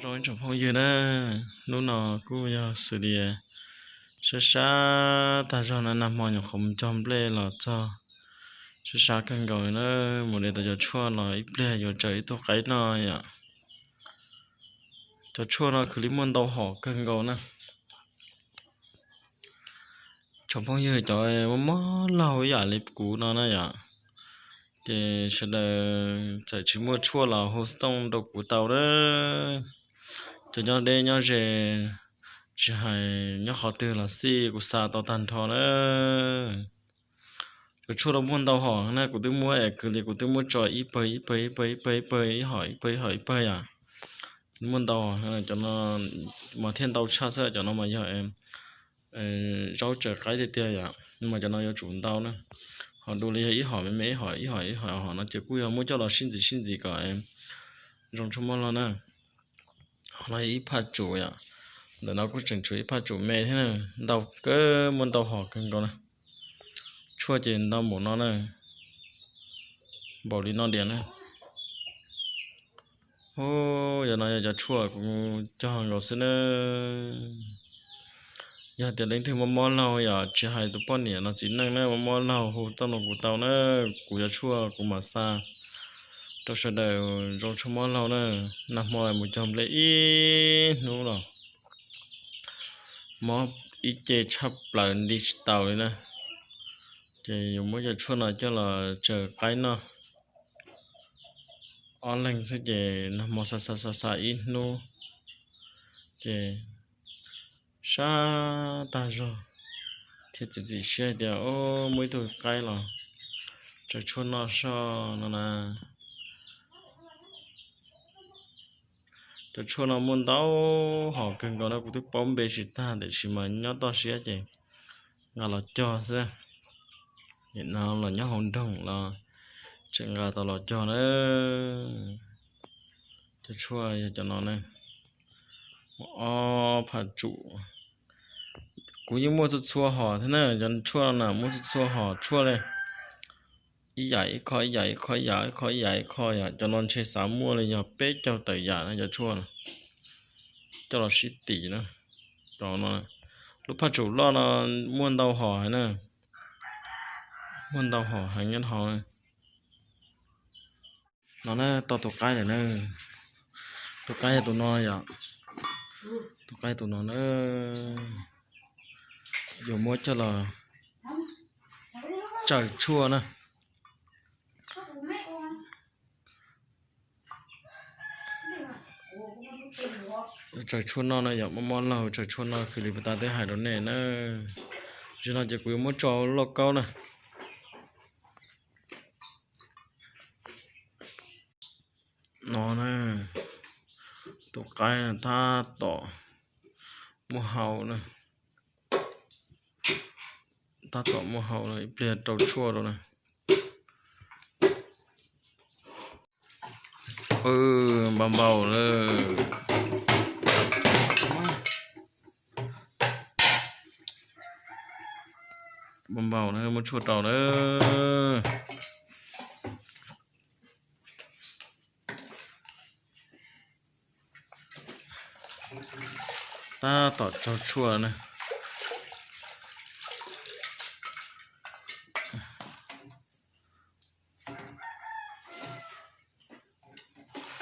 Zoo ib tsoom phooj ywg na, hnub no kuj yog xws li sab sab tag zog na, nag hmo nyuam qhuav mus cog nplej los txog sab sab kawg nkaus li na, mus de tau cov tshuaj los ib pliag yuav tsaws ib tug qaib noj yom. Cov tshuaj no khwv li muaj ntau hom kawg nkaus na. Tsoom phooj ywg cov mob mob laug ib yam li kuv no na yom, ces sawv daws txawm tsis muaj tshuaj los hu xov tooj rau kuv tau na. Cov nyob deb nyob ze, tsis hais nyob qhov twg los xij kuv xa tau tag nrho na. Cov tshuaj no muaj ntau hom na, kuv twb muab es kwv li kuv twb muab tso ib pawg ib pawg ib pawg ib pawg ib pawg ib hom ib pawg ib hom ib pawg yom. Muaj ntau, cov no mas thiaj ntau tshaj xwb, cov no mas yog zaub tsaws qaib tiag tiag yom, mas cov no yuav tsum ntau na. Ho dua li yog ib hom me me ib hom ib hom ib hom hom no ces kuj yog muab coj los sib ntxiv sib ntxiv kom zoo tshuaj mob laug na. Ho no yog ib phaj tsum yom, ntawm no kuj tseem tshuav ib phaj tsum me thiab na, ntau kawg muaj ntau hom kawg nkaus na. Tshuaj ces ntau npaum no na, npaum li no diam na. Yog no yog cov tshuaj kuv cog nkaus xwb na. Yog tias leej twg mob mob laug yom, tsis hais tus poj niam los txiv neej na, mob mob laug hu txoj no kuv tau na, kuv cov tshuaj kuv mam xa rau sawv daws zoo tshuaj mob laug na. Nag hmo mus cog nplej ib hnub los mob ib ce tshaj plaws nti tsis taus li na. Ces yuav muab cov tshuaj no coj los tsaws qaib noj. Ob leeg xwb ces nag hmo xa xa xa xa ib hnub ces sab tag zog thiaj txiav txim siab hais tias muaj ib tug qaib los tsaws tshuaj noj soj no na. Cov tshuaj no muaj ntau hom kawg nkaus na, kuv twb paub npe tsis tag tiam sis mas nyob toj siab ces nqa los cog xwb. Nim no los nyob hauv nroog los tseem nqa tau los cog na. Cov tshuaj yog cov no na, muaj ob phaj tsum. Kuv yeej muaj txhua txhua hom thiab na, cov tshuaj no na muaj txhua txhua hom tshuaj li. Ib yam ib qho, ib yam ib qho, ib yam ib qho, ib yam ib qho yom. Cov no ntshe xav muaj li yog peb caug tawm yam na cov tshuaj no. Coj los sib tim na. Cov no, lub phaj tsum loj no muaj ntau hom heev na. Muaj ntau hom heev nyob hauv. No na, tau tus qaib lawm na. Tus qaib yog tus no yom. Tus qaib tus no na. Yuav muab coj los tsaws tshuaj na. Tsaws tshuaj noj na yom, mob mob laug tsaws tshuaj noj, khwv li puas tas twb hais rau nej na. Zaum no ces kuv yuav muab tso lauj kaub na. No na, tus qaib tab tom muaj hau na. Tab tom muaj hau na, ib pliag rau tshuaj rau na. Npau npau lawm. Npau npau na, muab tshuaj rau na. Tab tom tsaug tshuaj na.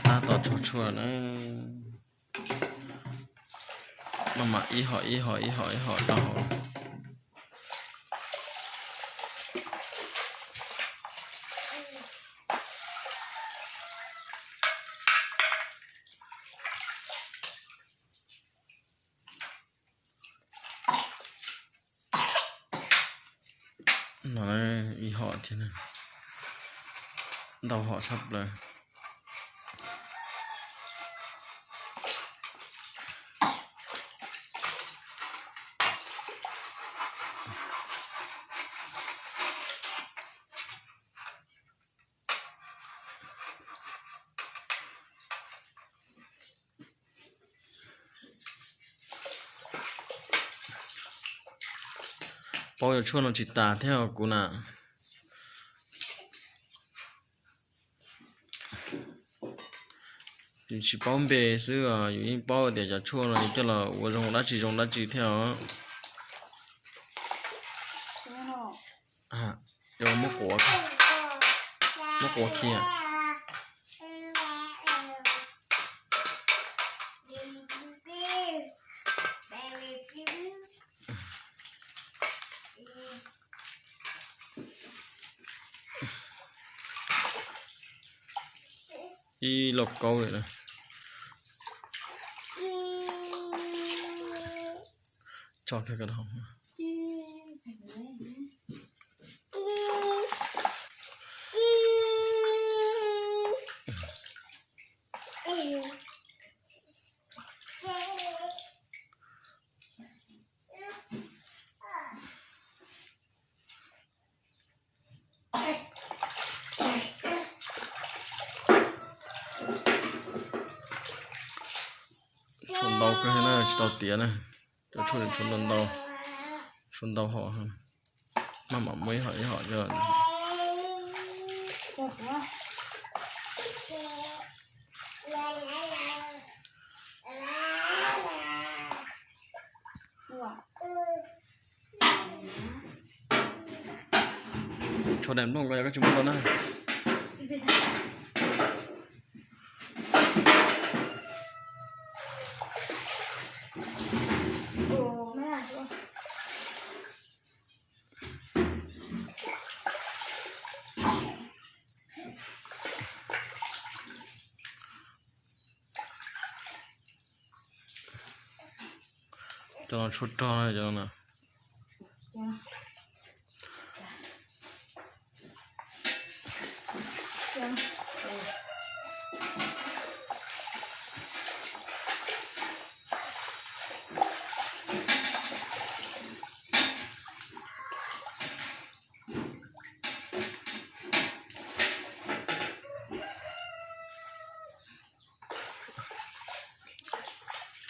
Tab tom tsaug tshuaj na. Maj mam ib hom ib hom ib hom ib hom rau hauv. No ib hom thiab, ntau hom tshaj plaws. Paub yog tshuaj no tsis tas thiab kuv na. Yus tsis paub npe xwb, yus yeej paub tias cov tshuaj no yus coj los ua zoo dab tsi zoo dab tsi thiab os. Yus muab quav, muab quav khi. Ib lauj kaub lawm na. Tso kiag ko. Tshuaj ntau kawg na, tsis tau tiav na. Cov tshuaj tshuaj ntau ntau, tshuaj ntau hom, maj mam muab ib hom ib hom coj. Tshuaj daim nplooj ko yog koj tsis muab rau na. Cov no tshuaj rog na, cov no na.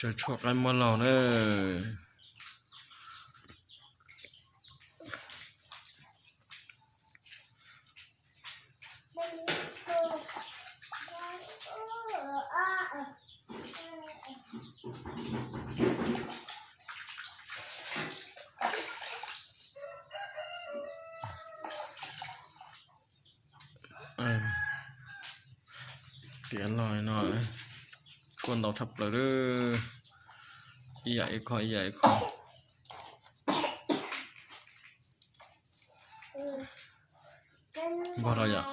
Cov tshuaj qaib muab laug na. Tiav los no, tshuaj ntau tshaj plaws li, ib yam ib qho ib yam ib qho. Npau los yom.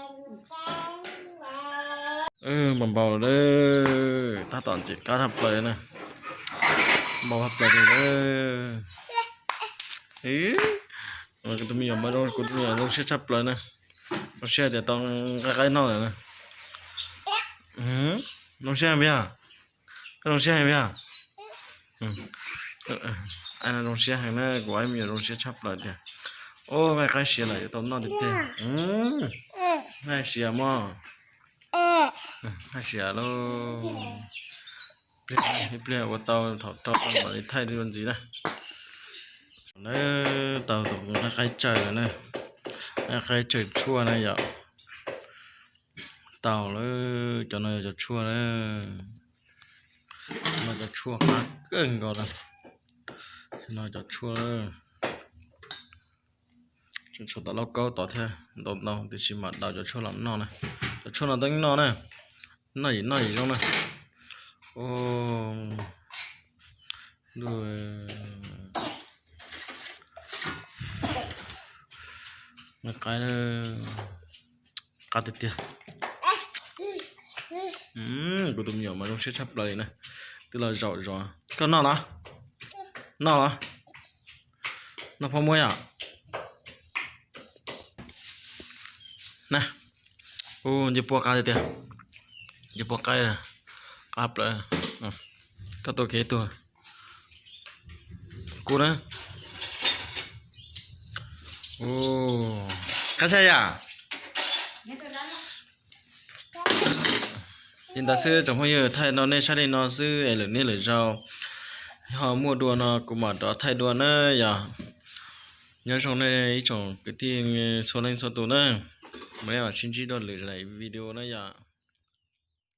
Npau npau lawm, tab tom ntxim qab tshaj plaws na. Npau tshaj plaws li lawm. Kuv tus me nyuam mas zoo, kuv tus me nyuam zoo siab tshaj plaws na. Zoo siab tias tau nqaij qaib noj lawm na. Zoo siab heev yog. Koj zoo siab heev yog. Zoo siab heev na, kuv ib me nyuam zoo siab tshaj plaws tiag. Ub, nqaij qaib siav lawm yuav tau noj tiag tiag. Nqaij siav mog. Nqaij siav lauj. Ib pliag ua tau thaum rau mam li thaij dua ntxiv na. Lawm, tau tus nqaij qaib tsawm lawm na. Nqaij qaib tsawm tshuaj na yom. Tau lawm, cov no yog cov tshuaj na. No cov tshuaj qab kawg nkaus na. No cov tshuaj, tshuaj tom lauj kaub tod thiab ntau ntau, tiam sis mam daus cov tshuaj los noj na. Cov tshuaj no teeb noj na, noj yim noj yim zoo na. Nqaij qaib, qab tiag tiag. Kuv tus me nyuam mas zoo siab tshaj plaws li na, twb los zaum zov. Koj noj los? Noj los? Noj pob muab yom. Na, ub, ncej puab qab tiag tiag. Ncej puab qaib, qab plaws. Koj tua kiag ib tug. Kuv na. Qab tshaj yam. Li ntawd xwb tsoom phooj ywg, thaij rau nej saib li no xwb es lwm hnub lwm zaus ho muaj dua no kuv mam rov thaij dua na yom. Nyob zoo nej ib tsoom kwv tij txhua leej txhua tus na. Mam li sib ntsib dua lwm daim video na yom.